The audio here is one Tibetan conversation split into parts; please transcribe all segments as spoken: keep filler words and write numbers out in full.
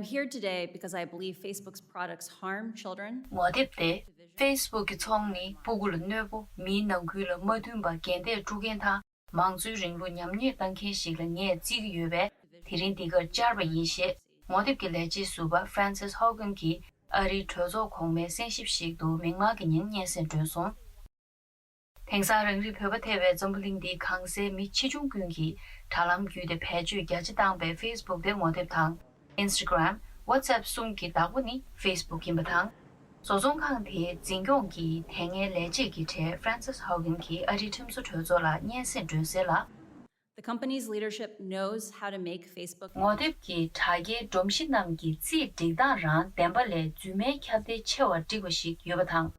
I'm here today because I believe Facebook's products harm children. ངོ་དེབ་དེ། Facebook གི་ཚོང་ནི་སྤུ་གུ་ལ་གནོད་པོ། མིའི་ནང་ཁུལ་ལ་མ་མཐུན་པ་འགལ་ཟླས་དཀྲུག་མཁན་དང་། མང་གཙོའི་རིང་ལུགས་ཉམས་ཉེས་བཏང་མཁན་ཞིག་ལ་ངས་བརྩི་གི་ཡོད་པས། དེ་རིང་འདི་གར་བཅར་བ་ཡིན་ཞེས་ངོ་དེབ་ཀྱི་ལས་བྱེད་ཟུར་པ་Frances Haugen གྱིས་ཨ་རིའི་གྲོས་ཚོགས་གོང་མའི་གསན་ཞིབ་ཞིག་ཏུ་མིག་དམར་གྱི་ཉིན་སྙན་སེང་བསྒྲོན་སོང་། དེང་སང་རང་རིགས་བོད་པ་ཐེ་བའི་འཛམ་བུ་གླིང་འདིའི་གང་སའི་མི་ཆེ་ཆུང་ཀུན་གྱིས་དྲ་ལམ་བརྒྱུད་དེ་བེད་སྤྱོད་རྒྱ་ཆེ་བཏང་པའི་Facebook དེ་ངོ་དེབ་དང་། Instagram། WhatsApp གསུམ་གྱི་བདག་པོ་ནི་Facebook ཡིན་པ་དང་། བཟོ་ཚོང་ཁང་དེའི་འཛིན་སྐྱོང་གི་དེ་སྔའི་ལས་བྱེད་ཀྱི་གྲས་Frances Haugen གྱིས་ཨ་རིའི་ཁྲིམས་བཟོ་གྲོས་ཚོགས་ལ་སྙན་སེང་བསྒྲོན་གསལ་ལ། The company's leadership knows how to make Facebook. ངོ་དེབ་ཀྱི་དྲ་རྒྱའི་སྒྲོམ་གཞི་རྣམས་ཀྱི་རྩིས་སྒྲིག་སྟངས་རང་བདེན་པ་ལས་རྫུན་མའི་ཁྱབ་གདལ་ཆེ་བར་བསྒྲིགས་པ་ཞིག་ཡོད་པ་དང་།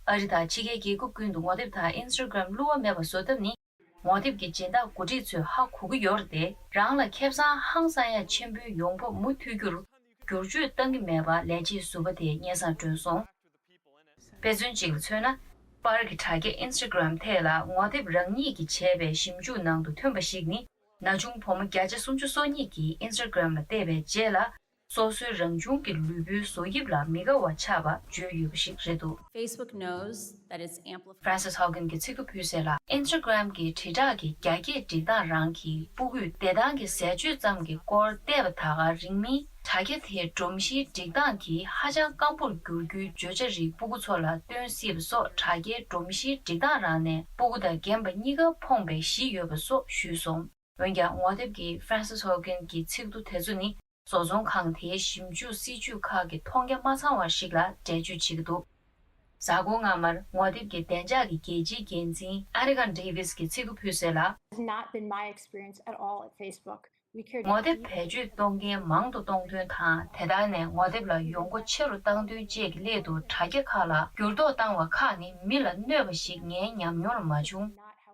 ཨ་རི་དང་ཕྱི་རྒྱལ་རྒྱལ་ཁབ་ཀུན་ཏུ་ངོ་དེབ་དང་Instagram བསླུ་བ་མེད་པ་བཟོ་ཐབས་ནི། ངོ་དེབ་ཀྱི་སྦྱིན་བདག་འགོ་ཁྲིད་ཚོས་ཧ་གོ་གི་ཡོད་རེད་དེ། རང་ལ་ཁེ་བཟང་ཧང་སང་ཡ་ཆེན་པོའི་ཡོང་འབབ་མུ་མཐུད་རྒྱུར་བསྒྱུར་བཅོས་བཏང་གི་མེད་པ་ལས་བྱེད་ཟུར་པ་དེས་སྙན་སེང་བསྒྲོན་སོང་། དཔེ་མཚོན་གཅིག་ལ་མཚོན་ན། པར་གྱི་དྲ་རྒྱ་Instagram ཐད་ལ་ངོ་དེབ་རང་ཉིད་ཀྱིས་བྱས་པའི་ཞིབ་འཇུག་ནང་དུ་ཐོན་པ་ཞིག་ནི། ན་ཆུང་བུ་མོ་བརྒྱ་ཆ་སུམ་ཅུ་སོ་གཉིས་ཀྱིས་Instagram ལ་བལྟས་པའི་རྗེས་ལ། སོ་སོའི་རང་བྱུང་གི་ལུས་པོའི་བཟོ་དབྱིབས་ལ་མི་དགའ་བ་ཆགས་པ་བརྗོད་ཡོད་པ་ཞིག་རེད་འདུག Facebook knows that it's amplifying. Frances Haugen གྱིས་ཚིག་ཐོ་ཕུལ་གསལ་ལ། Instagram གྱི་དྲིལ་བསྒྲགས་ཀྱི་རྒྱ་སྐྱེད་སྒྲིག་སྟངས་རང་གིས་སྤུ་གུས་བདེ་ཐང་གི་ཟས་སྤྱོད་ཙམ་གྱི་སྐོར་བལྟས་པ་ད་ག་རིང་མིན། དྲ་རྒྱ་དེའི་སྒྲོམ་གཞིའི་སྒྲིག་སྟངས་ཀྱིས་ཧ་ཅང་སྐམ་པོར་འགྱུར་རྒྱུའི་བརྗོད་བྱ་རིགས་སྤུ་གུ་ཚོ་ལ་སྟོན་སྲིད་པ་སོགས། དྲ་རྒྱའི་སྒྲོམ་གཞིའི་སྒྲིག་སྟངས་རང་ནས་སྤུ་གུ་དང་རྒན་པ་གཉིས་ཀར་ཕོངས་པའི་གཞི་ཡོད་པ་སོགས་ཞུས་སོང་། འོན་ཀྱང་། ངོ་དེབ་ཀྱི་Frances Haugen གྱི་ཚིག་ཐོ་དེ་ཚོ་ནི། བཟོ་ཚོང་ཁང་དེའི་ཞིབ་འཇུག་སྲིད་ཇུས་ཁག་གི་མཐོང་རྒྱ་མ་ཚང་བ་ཞིག་ལ་འགྲེལ་བརྗོད་བྱེད་ཀྱི་འདུག་གཟའ་འཁོར་སྔ་མར་ངོ་དེབ་ཀྱི་བདེ་འཇགས་ཀྱི་རྒྱལ་སྤྱིའི་འགན་འཛིན་Anne Davis གྱིས་ཚིག་ཐོ་ཕུལ་གསལ་ལ། It's not been my experience at all at Facebook. We cared. ངོ་དེབ་བེད་སྤྱོད་གཏོང་མཁན་མང་དུ་གཏོང་དོན་དང་། དེ་དག་ནས་ངོ་དེབ་ ལ་ཡོང་སྒོ་ཆེ་རུ་བཏང་དོན་བཅས་ཀྱི་སླད་དུ་དྲ་རྒྱ་ཁག་ལ་འགྱུར་ལྡོག་བཏང་བ་ཁག་ནི་མི་ལ་གནོད་པ་ཞིག་ངའི་ཉམས་མྱོང་ལ་མ་བྱུང་།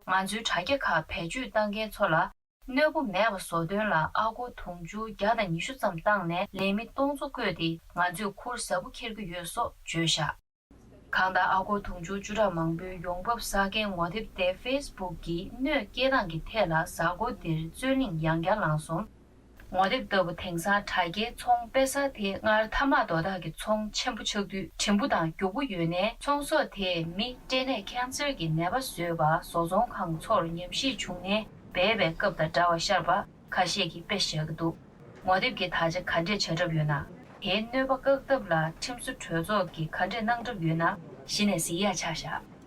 ང་ཚོའི་དྲ་རྒྱ་ཁག་བེད་སྤྱོད་བཏང་མཁན་ཚོ་ལ། གནོད་པོ་མེད་པ་བཟོ་དོན་ལ་ཨ་སྒོར་དུང་ཕྱུར་བརྒྱ་དང་ཉི་ཤུ་ཙམ་བཏང་ནས་ལས་མི་སྟོང་ཚོ་བསྐོས་ཏེ་ང་ཚོས་ཁུར་ཟབ་པོ་འཁྱེར་གྱི་ཡོད་སོགས་བརྗོད་བཞག་གང་ལྟར་ཨ་སྒོར་དུང་ཕྱུར་བཅུ་ཕྲག་མང་པོའི་ཡོང་འབབ་བསགས་མཁན་ངོ་དེབ་དེ་Facebook གིས་གནོད་སྐྱེལ་སྟངས་ཀྱི་ཐད་ལ་གཟའ་འཁོར་འདིར་རྩོད་གླེང་ཡང་བསྐྱར་ལངས་སོང་། ངོ་དེབ་ལྟ་བུ་དེང་སང་དྲ་རྒྱའི་ཚོང་དཔེ་གསར་དེ་སྔར་ཐ་མག་དོ་བདག་གི་ཚོང་ཆེན་པོ་ཆགས་དུས་བྲིན་པོ་དང་མགྱོགས་པོ་ཡོད་ནའི། ཚོང་ཟོག་དེས་མི་སྐྲན་ནད་ཁེན་སར་གྱི་ནད་པ་བཟོས་པ། བཟོ་ཚོང་ཁང་ཚོར་ཉམས་ཞིབ་བྱུང་ནས་སྦས་པའི་སྐབས་དང་འདྲ་བ་ཤར་བ་ཁ་ཤས་ཀྱིས་དཔེ་བཞག་གི་འདུག་ངོ་དེབ་ཀྱིས་ད་ཆ་ག་འདྲས་བྱ་གྲབས་ཡོད་ན། དེའི་གནོད་པ་བཀག་ཐབས་ལ་ཁྲིམས་བཟོ་གྲོས་ཚོགས་ཀྱིས་ག་འདྲས་གནང་གྲབས་ཡོད་ན། གཞི་ནས་གཟིགས་ཡག་ཆགས་བཞག